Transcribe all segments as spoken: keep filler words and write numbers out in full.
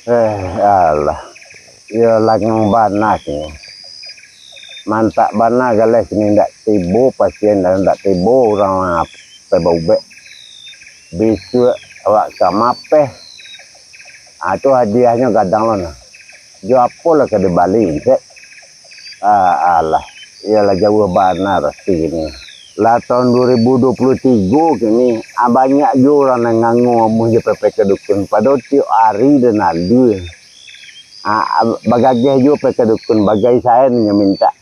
Eh, alah. Iyo langang bana kini. Mantak bana galeh kini, ndak tibo pasien dan ndak tibo urang pai baubek. Bisuak awak ka mapeh. Ah, tu hadiahnyo gadang lo nah. Jo apo lah ka dibali, Cek? Ah, alah. Iyolah, jauah bana rasi kini. Lah tahun dua ribu dua puluh tigo kini, ah, banyak juo urang nan ngango amuah jo pai-pai ka dukun. Padahal tiok ari den ado. Ah, bagageh juo pai ka dukun, bagai sae nyo mintak.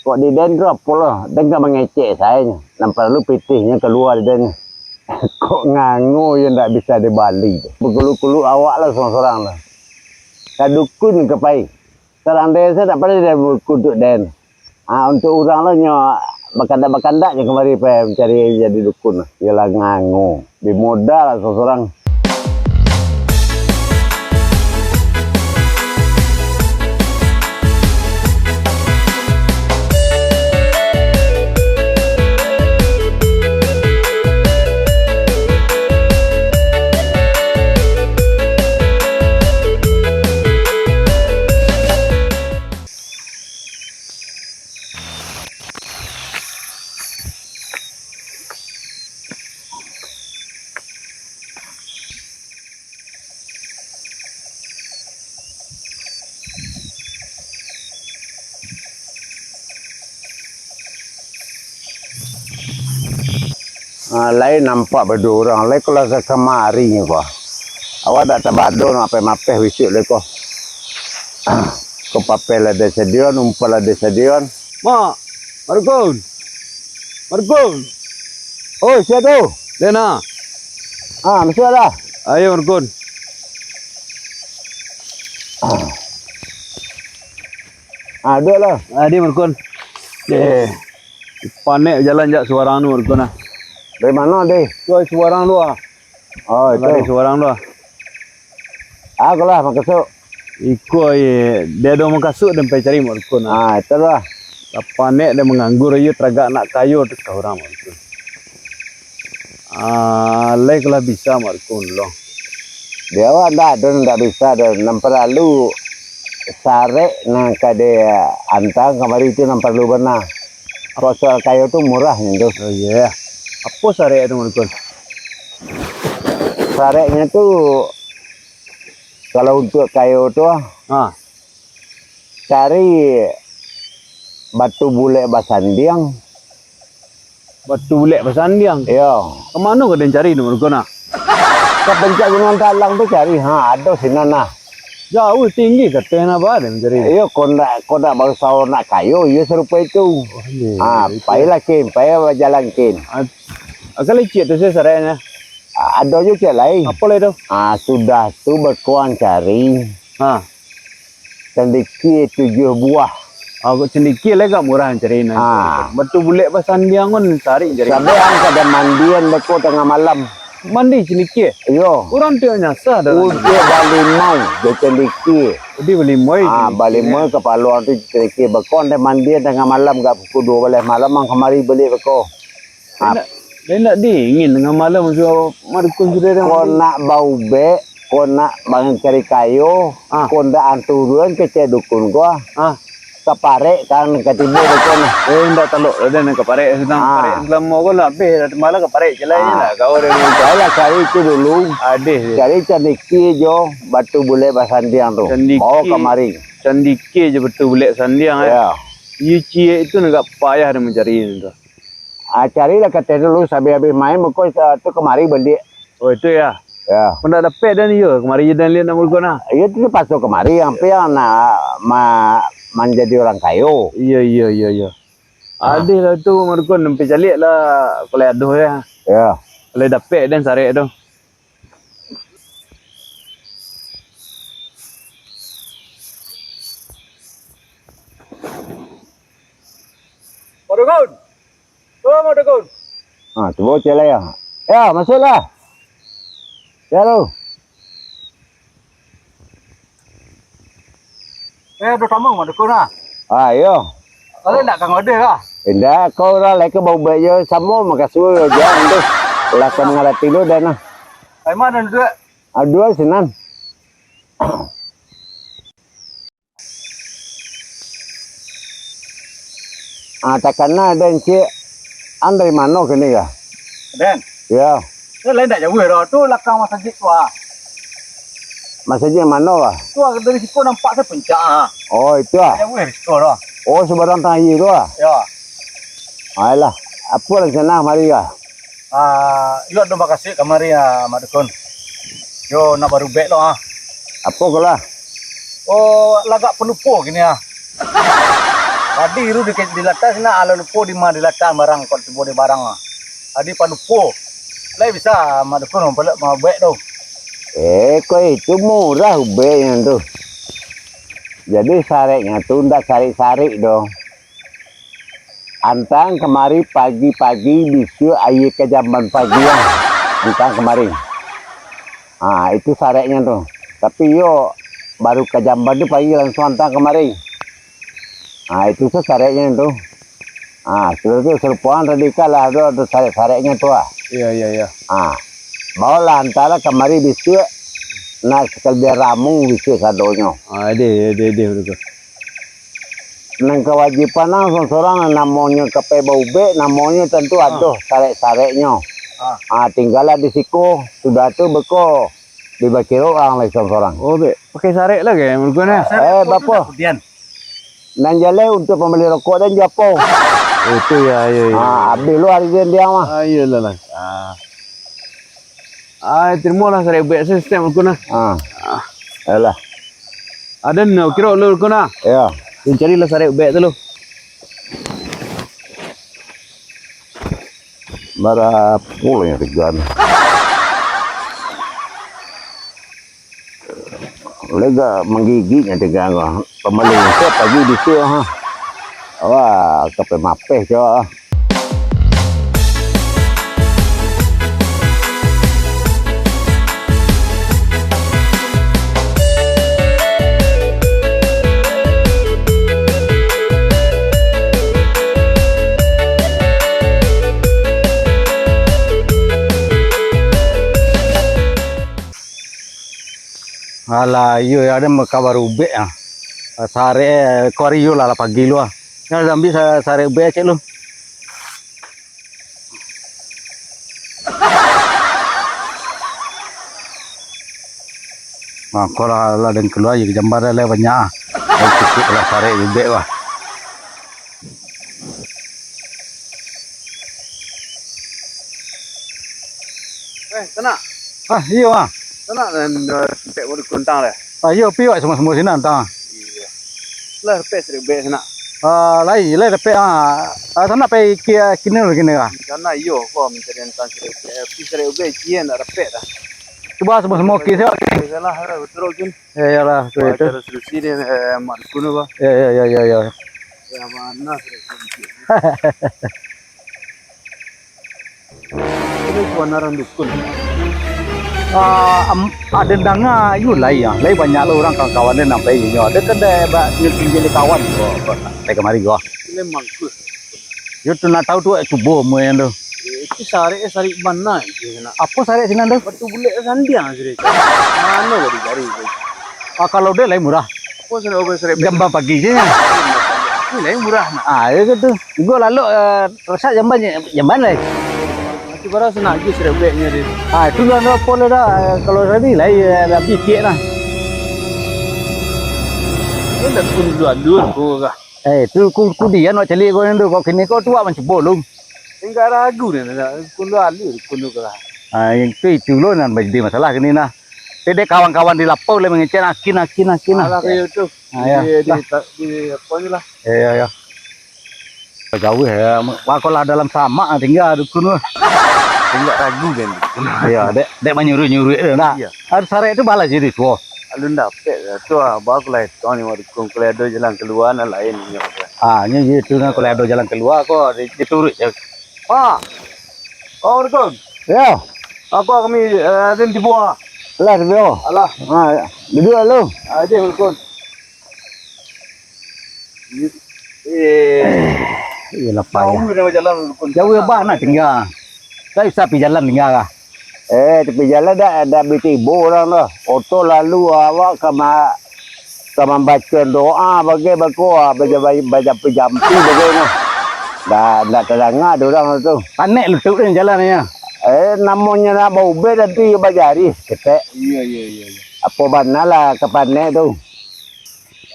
Kok di den tu apo lo, den ka mangecek sae nyo. Nan paralu pitihnyo kalua di den. Kok ngango yo ndak bisa dibali. Bakulu-kulu awak lah surang-surang lah. Ka dukun ka pai. Surang den sae ndak pernah den bakulu den. Ah, untuak urang lah nyo bakandak-bakandak nyo kamari pai mancari jadi dukun. Iyolah ngango. Bi modal surang-surang. Ah, lai nampak baduo urang, lai ko lah ka kamari ko. Awak dak tabado nak mapeh-mapeh bisuak lai ko. Ko papeh lah disadion, umpal lah disadion. Mak, Markun. Markun. Oh, sia tu? Den ah. Ah, masuak lah. Ayo, Markun. Ah. Ah, duduak lah. Adi, Markun. Eh, panek jalan jak suarang tu, Markun, ah. Dari mano, Deh? Tu, suarang tu, ah. Oh, itu. Dari suarang tu, ah. Ah, ko lah, makasuk. Iko, eh, dia ado makasuk, den pai cari, Markun, ah. Ah, itu lah. Lah panek, dia manganggur, iyo taragak nak kayo, tu ka urang, Markun. Ah, lai ko lah bisa, Markun, lo. Di awak ndak ado, ndak bisa doh. Nan paralu sarek nan ka dianta kamari tu nan paralu bana. Kok soal kayo tu murah nyo tu. Oh, iyo. Apo sarek tu, Markun? Sareknyo tu, kalau untuak kayo tu, ah. Ha. Cari batu bulek basandiang. Batu bulek basandiang? Iyo. Ka mano ka den cari tu, Markun, ah? Ka puncak Gunuang Talang tu cari. Ha, ado sinan, nah. Jauah tinggi, kateh nah, ba den cari. Iyo, kok ndak, kok ndak bausaho nak kayo, iyo sarupo itu. Oh, iyo, ha, iyo, itu. Pailah, kin, pai bajalan, kin. Ah, ah, ka licik tu se sareknyo. Ah, ado juo cek lain. Apo lai tu? Ah, sudah tu bakuang cari. Ha. Candikie tujuah buah. Ah, kok candikie lai agak murah cari nah. Ah. Batu bulek basandiang pun sarik cari. Sabab ang ka den mandian beko tangah malam. Mandi candikie? Iyo. Urang tu nyasah dah. Untuak balimau jo candikie. Jadi balimau. Ah, balimau kapalo tu candikie. Beko ang den mandian tangah malam, agak pukul duo baleh malam, ang kamari baliak beko. Indak, indak dingin tangah malam, sudah Markun sudah dah. Kok nak baubek, kok nak mancari kayo, ah, kok ndak ang turun kecek dukun ko, ah. Ka parek kan ka tibo dukun. Eh, indak talok lah dah nak ka parek, sudah, ah, parek selamo ko lah abih, dah malah ka parek je lah, ah, lah kau dah. Salah cari tu dulu. Adih je. Cari candikie jo batu bulek basandiang tu. Candikie. Bawa kamari. Candikie jo batu bulek sandiang, eh. Ya. Iyo ciek itu nak agak payah dah mancari tu. Ah, carilah kateh dulu, sabih-abih main, beko, ah, tu kamari baliak. Oh, itu ya? Ya. Kok ndak dapek den iyo, kamari je den liek nak Markun, ah. Iyo, tu terpakso kamari, ampiang nak ma-, manjadi urang kayo. Iyo, iyo, iyo, iyo. Ah. Adih lah tu, Markun, ampe caliak lah, kalau adoh ya. Ya. Kalau dapek den sarek tu. Markun! Oh, Mak Dukun. Ah, cubo cek lah ya. Ya, masuklah. Ya, lu. Eh, ado tamu, Mak Dukun, ah. Ah, iyo. Kalau ndak ka ngodeh lah. Indak, kau urang lai ka baubek je, samo makasua je, tu. Lah ka mangarati lu dah, nah. Ai, ma nan duduak? Ah, duduak sinan. Ah, takana den, Cik. An dari mano kini ka? Den. Yo. Tu lain dak jauah doh. Tu lakang masajik tu ah. Masajik mano ka? Tu ah, dari siko nampak se puncak ah. Oh, itu ah. Jauah dari siko doh. Oh, sabarang tangah aia tu ah. Yo. Ayolah. Apo rencana kamari ka? Ah, iyo ado bakasuik kamari ah, Mak Dukun. Yo nak barubek lo ah. Apo ko lah? Oh, lagak palupo kini ah. Tadi tu di, di latas nak ala lupo di ma di latas barang, kok tibo di barang ah. Tadi palupo. Lai bisa Mak Dukun mampalak maubek tu. Eh, kok itu murah ubeknyo tu. Jadi sareknyo tu ndak sarik-sarik doh. Antang kamari pagi-pagi, bisuak aia ka jamban pagi, ah. Antang kamari. Ah, itu sareknyo tu. Tapi iyo, baru ka jamban tu pagi langsuang antang kamari. Ah, itu tu sareknyo tu. Ah, sudah tu sarupoan tadi kan lah, ado, ado sarek-sareknyo tu ah. Iyo, iyo, iyo. Ah, baolah antalah kamari bisuak, nak sakali bia ramu bisuak sadonyo. Ah, deh, deh, deh, deh, betul. Nan kawajiban ang sorang-sorang, namonyo ka pai baubek, namonyo tantu Ah. ado sarek-sareknyo. Ah. Ah, tinggalah di siko, sudah tu beko dibakiro ang lai sorang-sorang. Oh, bek, pakai sarek lah ke, Mak Dukun, eh? Eh, bapo? Nan jaleh untuak pambali rokok dan jo apo? Itu ya, ya, ya. Ah, abih lo ari den diang mah. Ah, iyolah lah. Ah. Ah, tarimolah sarek ubek se, Mak Dukun ah. Ah. Ah. Ayolah. Aden, kiro lo Mak Dukun ah. Yo. Carilah sarek ubek tu lo. Bara pulo yang tigo ni. Lega manggigiknyo tigo ko. Pambali tu pagi di siang ha. Wah, kape mapeh cok. Alah, iyo, ado mah kabar ubek ah. Sarek, eh, ko ari iyo lah, lah pagi lu ah. Nyo lah ambiak sa-, sarek ubek cek lu. Nah, ko lah, lah den kalua je ka jamban lah banyak ah. Lah cukuik lah sarek ubek lah. Eh, sanak. Ah, iyo, ah. Sanak nan, eh, tek baru kuntang deh. Ah, iyo, pi wak samo-samo sinan, tang. Iyo. Lah, repek sarek ubek sanak. Ah, lai, lai repek, ah. Ah, sanak pai ki-, kini lagi ni, ah. Sanak, iyo, ko mancari antang sarek ubek. Eh, pi sarek ubek, cie, ndak repek dah. Cubo samo-samo ki, siap. Salah, lah, betul, Jun. Ya, iyalah, tu itu. Cara solusi ni, eh, Mak Dukun apa? Ya, ya, ya, ya, ya. Ya, mana solusi? Ini kebenaran Dukun. Ah, am, ado danga, iyo lai, ya. Lai banyak lah urang kawan-kawan dia nampai inyo. Ado kan dah ba-, nyo tinggi di kawan ko, ko, sampai kamari ko. Ini mangkus. Yo tu nak tahu tu, eh, cubo muen tu. Eh, itu sarek, eh, sarek mana itu nak? Apo sarek sinan tu? Batu bulek sandiang sudah itu. Mano boleh dicari itu? Ah, kalau dia lain murah. Apo sarek, apo sarek? Jamban pagi je nya. Ini lain murah nak. Ah, yo tu. Jugo lalu, eh, rasak jamban, jamban lai. Mati barang sanak je sarek ubeknyo dia. Ah, itu lah apo lah dah. Eh, kalau tadi lai, eh, lah pitiak lah. Ini dah pun dua dua ko kah? Eh, tu ku, kudian wak caliak ko nan tu, kok kini ko tu wak mancubo lu. Indak ragu ni, nak kundu alu, kundu ka. Ah, yang tu, itu lo nan jadi masalah kini nah. Dek kawan-kawan di lapau lah mangecek, akin, akin, akin lah. Alah, kayak tu. Ah, ya. Di, di, lah. Di, apa ni lah. Ya, ya, ya. Jauh ya, wak ko lah dalam samak tingga Dukun tu. Indak ragu kan Dukun. Ya, dek, dek manyuruh-nyuruh tu nah. Iya. Harus sarek tu balas jadi suah. Alun dapek lah tu ah, baru lah itu ni Mak Dukun, kalau ado jalan kalua nan lain nyo. Ah, nyo je tu nah, kalau ado jalan kalua ko di-, dituruik je. Ah. Oh, Mak Dukun. Ya. Aku kami, eh, ada tibo ah. Lah, tibo. Alah. Ha, duduak lu. Ah, je Mak Dukun. Eh. Iyolah payah. Jauah dah jalan Mak Dukun. Jauah bah nak tingga. Tak bisa pi jalan tingga lah. Eh, tapi jalan dak, dak bi tibo urang tu. Oto lalu awak ka ma-, ka mambaco doa bagai bako, ah, baja-, bajampi-jampi bagai nah. Ndak, ndak tadanga dek urang tu. Panek lutuik tu jalan nyo. Eh, namonyo nak baubek, tantu iyo bajari saketek. Iyo, iyo, iyo, iyo. Apo bana lah ka panek tu?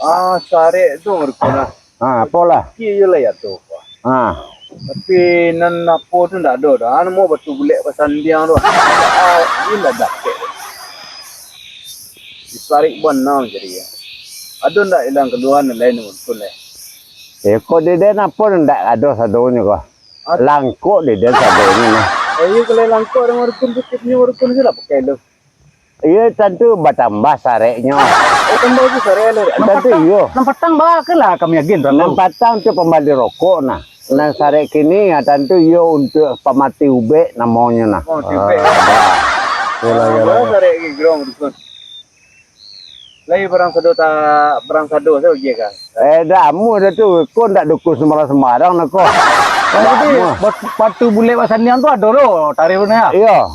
Ah, sarek tu, Marukun, ah. Ah, apolah? Kecik je lah yo tu. Ah. Tapi nan apo tu ndak ado doh. Anu, mau batu bulek basandiang tu. Ah, indak dapek. Disarik bana jadi. Ado ndak ilang kaluhan lain, Marukun, lai? Eh, kok diden apo ndak ado sadonyo ko? Ah. Langkok diden sadonyo nah. Eh, iyo, kalau langkok dek Marukun, bukiknyo Marukun se lah pakai tu. Iyo, tantu batambah sareknyo. Oh, tambah tu sarek lah. Tantu iyo. Nan patang ba ke lah kami agiah tu. Nan patang tu pambali rokok nah. Nan sarek kini, ya, tantu iyo untuak pamati ubek namonyo nah. Oh, pamati ubek. Ah, iyolah, iyolah. Sarek gigi Marukun. Lai barang sado ta-, barang sado sajo bagi ka? Eh, dah amuah dah tu. Ko ndak dukun sambarang-sambarang dah ko. Jadi, batu bulek basandiang tu ado lo tarif tu nah? Iyo.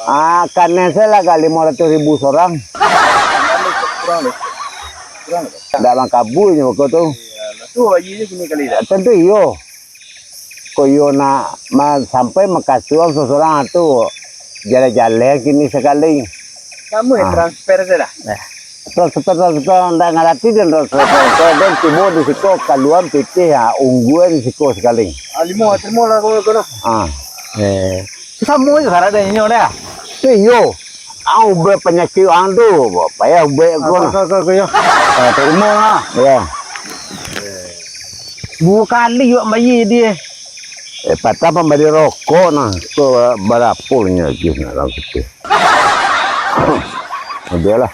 Ah, kanai sajo lah ka limo ratuih ribu sorang. Kurang deh. Kurang deh. Ndak mangkabunyo beko tu. Iyo, lah tu aji je kini kali dah. Tantu iyo. Ko iyo nak ma-, sampai makasuang sorang-sorang tu, jaleh-jaleh kini sakali. Kamu yang transfer sajo dah. Transfer, transfer, ndak ngarati den transfer, transfer, den tibo di siko, kalua pitih, ha, ungguan di siko sakali. Ah, limo, tarimo lah kawan-kawan. Ah. Eh. Samo je syarat dek inyo dah. Tu iyo. Ah, ubek panyakik urang tu, payah ubek ko nah. Ko, ko, ko, yo. Ah, tarimo lah. Yo. Duo kali awak bayia dia. Eh, patang pambali rokok nah. Ko barapo nyo agiah nak dalam pitih. Bialah.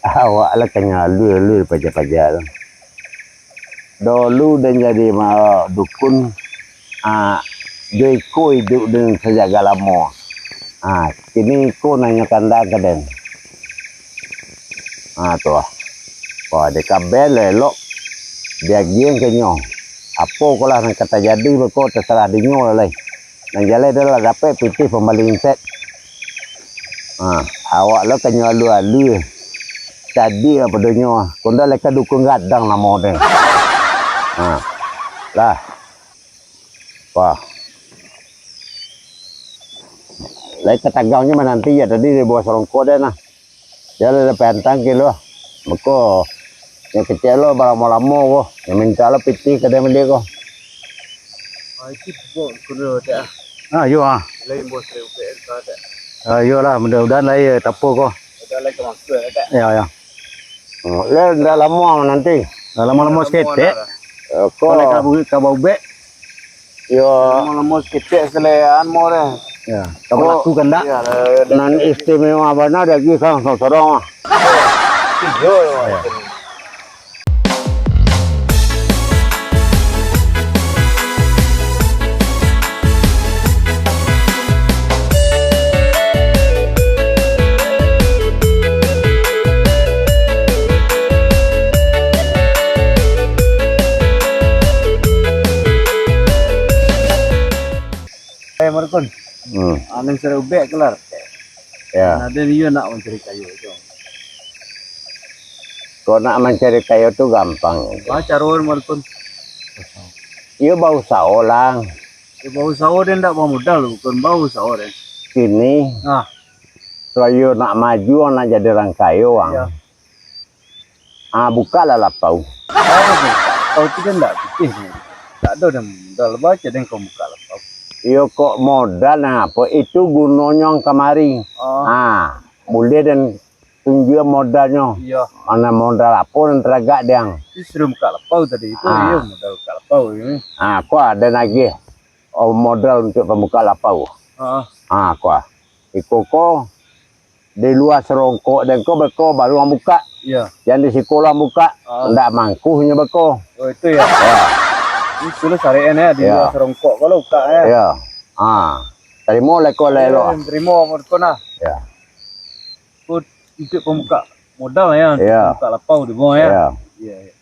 Awak lah kanyo alua-alua paja-paja tu. Dolu den jadi ma-, dukun, ah, jo iko iduik den sajak lamo. Ah, kini iko nan nyo kandang ka den. Ah, tu lah. Wah, dek kaben lah elok. Diagiah ka inyo. Apo ko lah nan ka tajadi beko, tasarah dinyo lah lai. Nan jaleh den lah dapek pitih pambali inset. Ha, awak lo kanyo alua-alua. Cadiak lah padonyo. Kondang lai ka dukun gadang namo den. Ha. Lah. Wah. Lai ka tagangnyo mananti jak tadi di bawah sarongkok den nah. Yo lah, dapek antang kilo. Mako, nyo kecek lo balamo-lamo ko. Nyo mintak lo pitih ka den bali ko. Ah, itu buat kudo dak. Ah, yo ah. Lain bos, lain P N K dak. Ah, yo lah, mudah-mudahan lah yo tapo ko. Udah lai ka mangkua dak. Yo, yo. Oh, lah ndak lamo nanti. Ndak lamo-lamo saketek. Eh, ko. Kalau ka bu-, ka baubek. Yo. Lamo-lamo saketek salean mo deh. Ya, ka balaku kandak. Nan istimewa bana daging kan sorong-sorong ah. Iyo, yo. Ya. Eh, Marukun. Hmm. Anu, sarek ubek kelar. Ya. Nah, den iyo nak mancari kayu tu. Kok nak mancari kayu tu gampang. Ah, caro, Marukun. Iyo bausaho lah. Iyo bausaho, den ndak bamodal, bukan bausaho den. Kini. Nah. Supayo nak maju, nak jadi urang kayo, Bang. Iya. Ah, bukalah lapau. Lapau tu kan ndak pitih. Ndak ado den modal, baco den kok buka lapau. Iyo kok modal, nah, apo itu gunonyo kamari. Oh. Ah, buliah den tunjuak modalnyo. Iya. Mano modal apo nan taragak diang. Itu suruh buka lapau tadi, itu ah. Iyo modal buka lapau ini. Ah, ko ado nagih. Oh, modal untuak pambuka lapau. Ah. Ah, ko. Iko ko, di lua sarongkok den ko beko baru ang buka. Iya. Jan di siko lah ang buka, ah. Ndak mangkuh nyo beko. Oh, itu ya. Ya. Itu lah sarekan ya, di lua sarongkok ko lah buka ya. Ya. Ah. Tarimo lah ko lah elok. Tarimo modal ko nah. Ya. Ko untuak pambuka modal ya, untuak pambuka lapau di bawah ya. Ya. Iya, iya.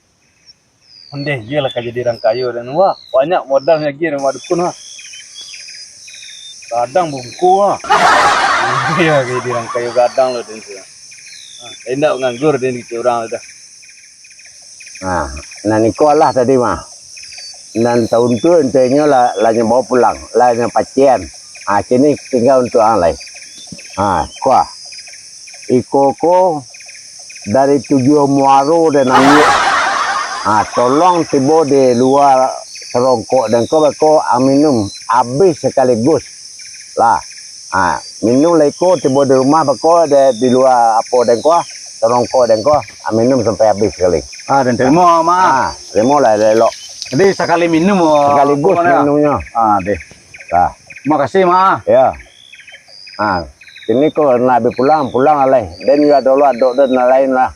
Ondeh, iyolah ka jadi urang kayo den. Wah, banyak modal lagi rumah dukun, wah. Gadang bungku, wah. Iya, ka jadi urang kayo gadang lo den tu. Ha, indak nganggur den kito urang tu dah. Ha, nan iko alah tadi mah. Nan tauntuak tu inyo lah, lah nyo bawa pulang, lah nyo pacian. Ha, kini tingga untuak ang lai. Ha, kuah. Iko ko dari tujuah muaro den ambiak. Ha, tolong tibo di lua sarongkok den ko beko ang minum abih sakaligus. Lah. Ha, minum lah iko tibo di rumah beko di, di lua apo den ko, sarongkok den ko, ha, minum sampai abih sakali. Ah, den tarimo, Mak. Ha, tarimo lah elok-elok. Jadi sakali minum, oh, sakaligus pokoknyo minumnyo. Ah, deh. Lah. Makasih, Mak. Ya. Ha, kini ko nak abih pulang, pulang lah lai. Den yo ado lo adok den nan lain lah.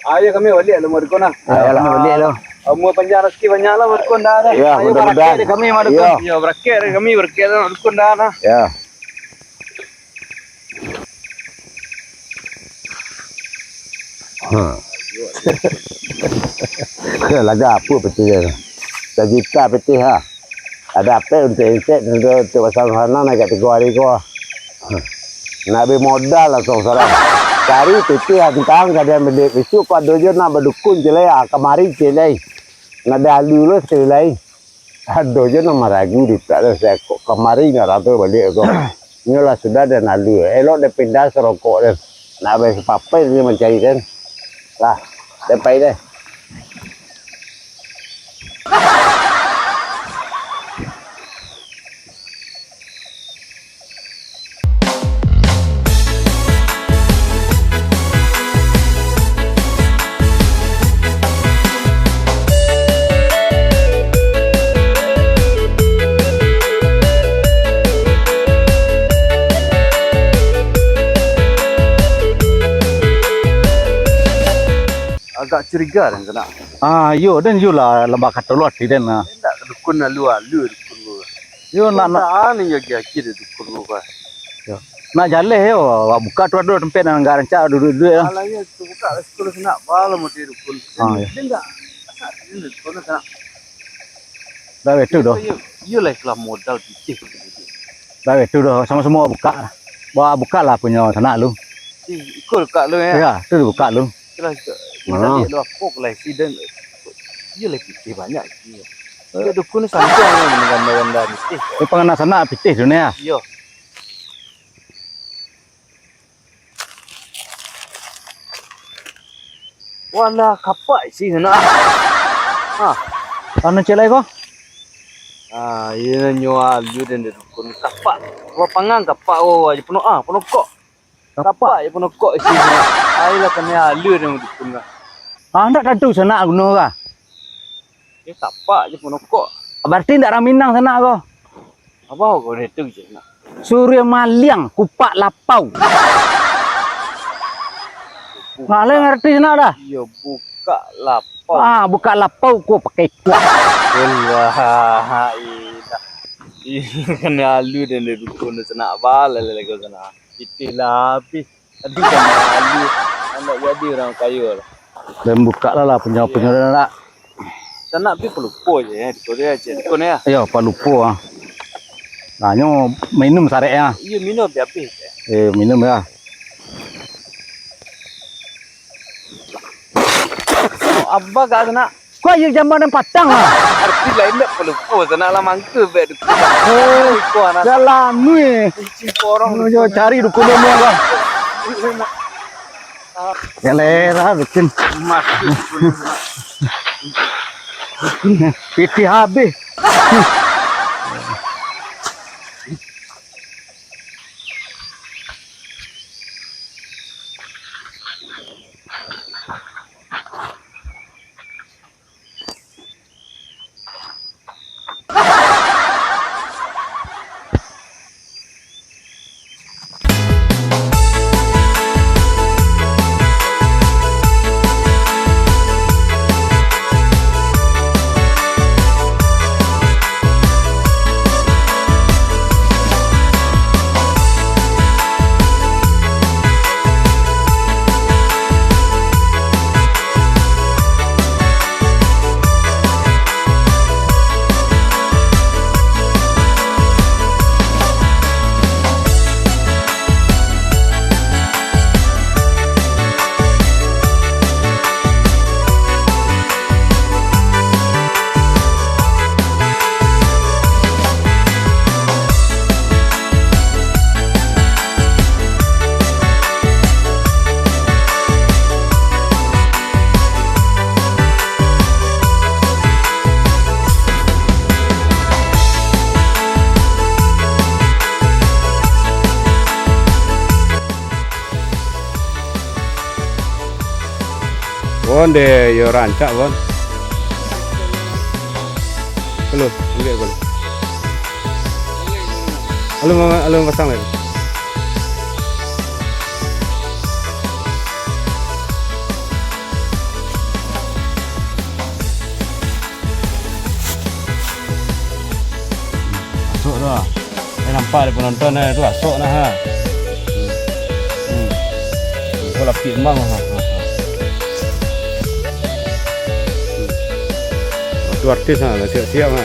Ayo kami baliak lo, Madukun, ah. Ayolah. Kami baliak lo. Umua panjang, rasaki banyak lah, Madukun, dah, dah. Ya, ayo, mudah-mudahan. Barakek deh kami, Madukun. Ya. Ya, barakek deh kami, barakek deh, Madukun, dah, dah. Ya. Ha. Laga apo pitih dia tu? Sajita pitih, ha. Ado apo untuak insek, untuak, untuak basarang-sarang nan agak tigo hari ko. Nak bali modal lah sorang-sorang. Cari pitih antang ka diambiak. Bisuak ko ado juo nak badukun ciek lai, ah, kamari ciek lai. Nak dialu lo sakali lai. Ado juo nan maragu di tak ado sakok. Kamari nak rato baliak ko. Inyo lah sudah den alu. Elok den pindah sarongkok den. Nak bali sapapai den mancari den. Lah, den pai deh. Agak curiga den tu nak. Ah, iyo, den iyo lah, lah bakato lo ati den, ah. Indak dukun alu-alu dukun tu. Yo, nak, nak. Agi-agi deh dukun tu, Pak. Yo. Nak jaleh yo, awak buka tu ado tampek nan agak rancak duduak-duduak yo. Alah, yo, tu buka lah sikula sanak, bala mode dukun. Ah, yo. Dia enggak, dia enggak dukun sanak. Dah betul doh. Iyo, iyo lah ikhlas modal pitih. Dah betul doh, samo-samo buka. Bawa buka lah punyo sanak lu. Ih, ikut buka lu yo. Ya, tu buka lu. Itulah, kita, kita lihat dulu apa kelai si dan dia lagi pitih banyak isi. Dia dukun ni santiang ni dengan ganda-ganda pitih. Dia pangana sanak pitih tu ni ya. Iyo. Walah, kapak isi sanak. Ha. Anu ciek lai ko? Ah, iyo nyo alu dan dia dukun kapak. Wa pangang kapak, oh, aja penuh ah, penuh kok. Kapak je panokok isi. Ai lah kanai alua dek dukun lah. Ah, ndak tantu sanak guno kah? Yo, kapak je panokok. Barati ndak urang Minang sanak ko. Apo ko itu je nak? Suryo maliang kupak lapau. Ngaleng arti sanak dah. Iyo, bukak lapau. Ah, bukak lapau ko pakai kuak. Alah, ilah. Iyo, kanai alua dek dukun sanak, baleh lego sanak. Pitih lah abih. Tadi kan malu, ndak jadi urang kayo lah. Dan buka lah, lah, punyo-punyo dah nak. Sanak pi palupo je, eh, dukun dia je, dukun ya. Iyo, palupo ah. Nah, nyo minum sarek ah. Iyo, minum habis-habis. Eh, minum ya. Abah gak sanak. Kau ayo jamban nan patang lah. Arti lain ndak palupo, sanak lah mangke bek dukun. Oh, iko anak. Dah lama eh. Icin porong. Yo, cari dukun dulu lah. Selera bikin. Mas. Pitih habis. Onde yo rancak, Bon. Halo, ambiak ko. Alun, alun pasang lai. Masuk tu ah. Eh, nampak dek penonton eh, tu asok nah ha. Hmm. Hmm. Kau lapik mang ha. Ha, ha. Hmm. Tu artis ha, dah siap-siap ha.